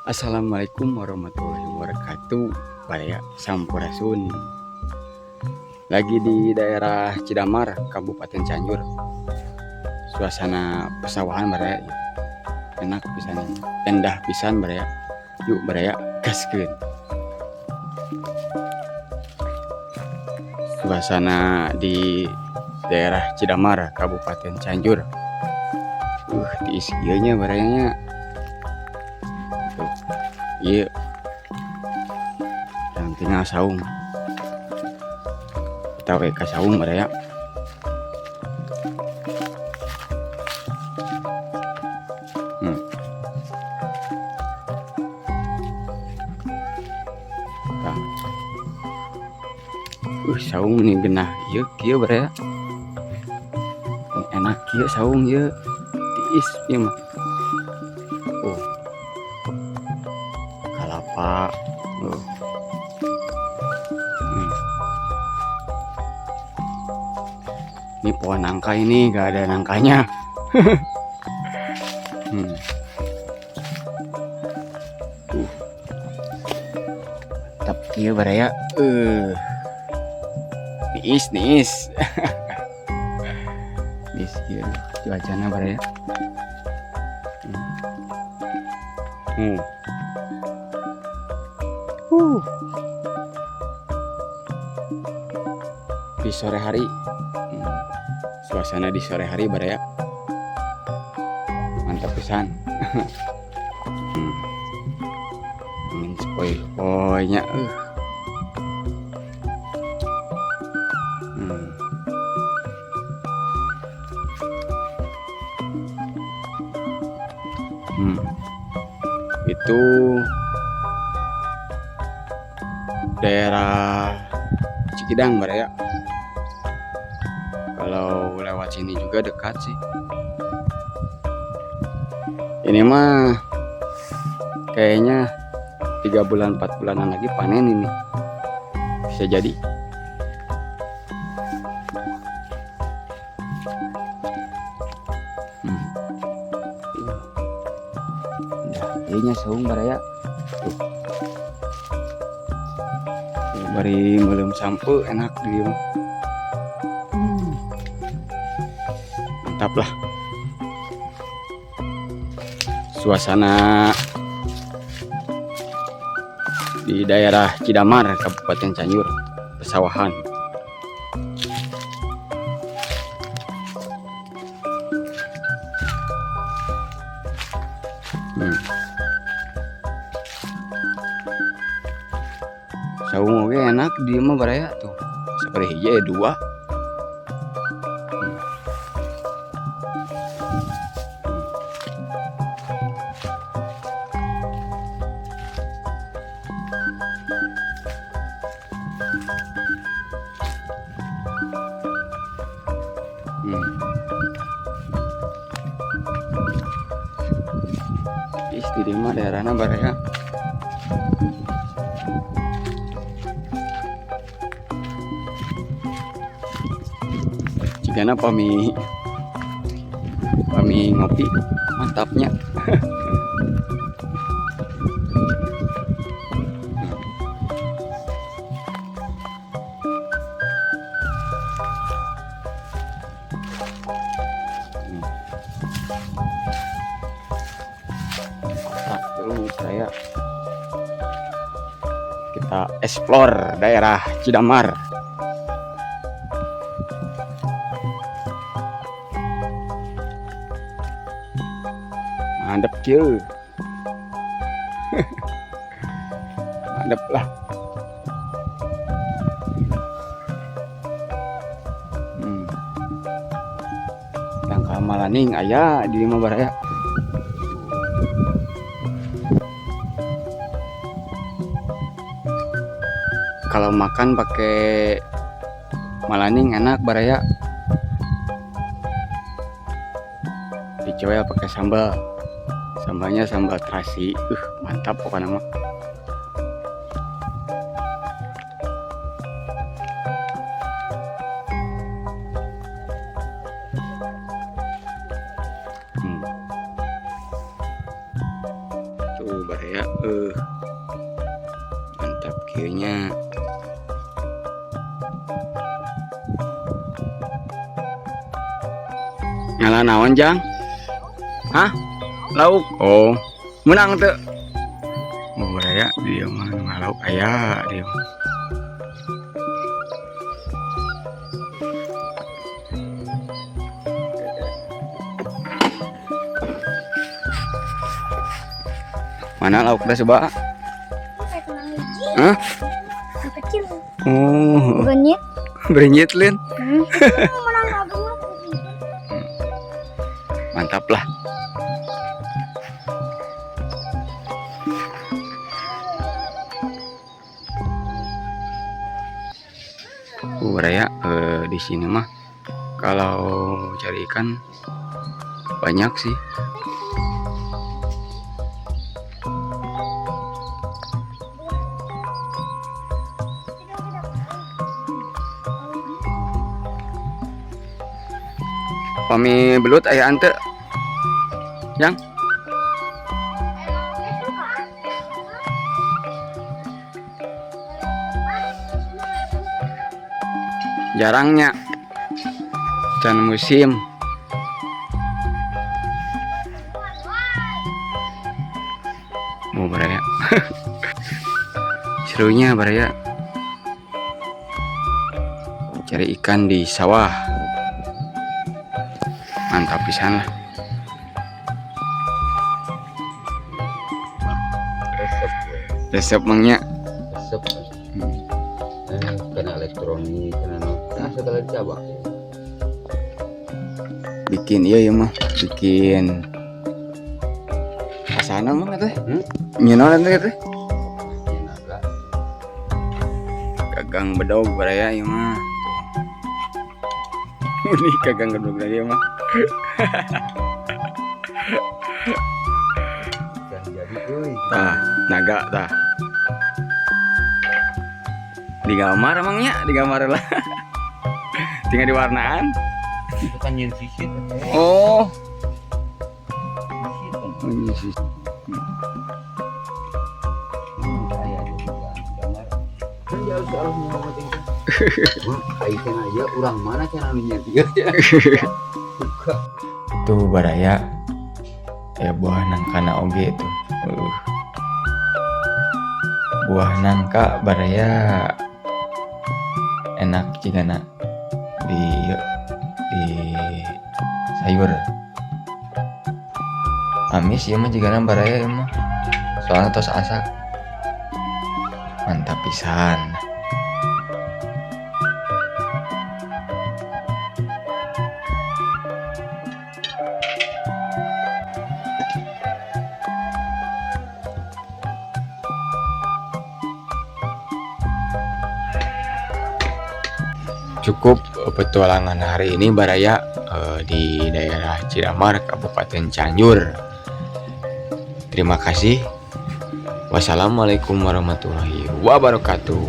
Assalamualaikum warahmatullahi wabarakatuh. Baraya Sampurasun. Lagi di daerah Cidamar, Kabupaten Cianjur. Suasana pesawahan baraya, enak pisan ini. Endah pisan baraya. Yuk baraya, gaskeun. Suasana di daerah Cidamar, Kabupaten Cianjur. Tiis ieu nya barayanya. Tuh. Ieu. Yang tinggal saung. Kita we ka saung baraya. Tah. Saung ini genah ieu kieu baraya. Enak kieu saung ieu. Tiis ieu mah. Oh. Kalapa. Oh. Ini pohon nangka ini gak ada nangkanya. Mantap kieu baraya. Niis, niis. Niis kieu cuacana baraya. Di sore hari. Suasana di sore hari baraya. Mantap pisan. Angin sepoi-poinya. Itu daerah Cikidang baraya. Kalau lewat sini juga dekat sih. Ini mah kayaknya 3 bulan 4 bulanan lagi panen ini. Bisa jadi. Udah, ieu saung baraya. Tuh. Tuh, bari meuleum sampe enak di dieu mah. Mantap lah. Suasana di daerah Cidamar, Kabupaten Cianjur, pesawahan. Saung oge enak di mah baraya tuh. Seperti hiji 2. Ih, di dieu mah daerahna baraya. Jigana pami ngopi mantapnya. Dulu saya kita explore daerah Cidamar. Mantap kieu. Mantap lah. Tangkal malaning aya di dieu mah baraya. Kalau makan pakai malaning enak baraya. Dicoel pakai sambal. Sambalnya sambal terasi. Mantap pokoknya mah. Tuh. Baraya, mantap kieu nya. Ngala naon, Jang? Hah? Lauk. Oh, menang teu? Oh, baraya, dia mah nu ngalauk aya dia mah. Mana lauknya coba? Hah? Kecil. Oh, Benyit. berenyit lin. Menang kagum. Mantap lah. Baraya, di sini mah kalau cari ikan banyak sih. Pami belut aya henteu? Yang jarangnya can musim. Mau baraya. Serunya baraya. Cari ikan di sawah. Mantap pisan lah. Resep we. Resep mangnya. Resep. Kena elektronik, kena no. Nah, segala cabang. Bikin iya ya mah, bikin kasana mah teh. Hmm? Nyenon teh teh. Ya naga. Gagang bedog baraya ieu mah. Ini gagang bedog lagi mah. Can jadi euy. Tah, naga tah. Di gambar emangnya, di gambar lah. Tinggal diwarnaan. Itu kan nyen sisit. Oh. Sisit kan. Oh, iya sih. Saya jadi gambar. Kan jauh soalnya mau teh. Wah, ai cenah ieu urang mana cenah nu nyen ieu. Buka. Tuh baraya. Ya buah nangkana oge tuh. Buah nangka baraya enak jigana di sayur. Amis ieu mah jigana baraya ieu mah. Soalnya tos asak. Mantap pisan. Cukup petualangan hari ini baraya, di daerah Cidamar, Kabupaten Cianjur. Terima kasih. Wassalamualaikum warahmatullahi wabarakatuh.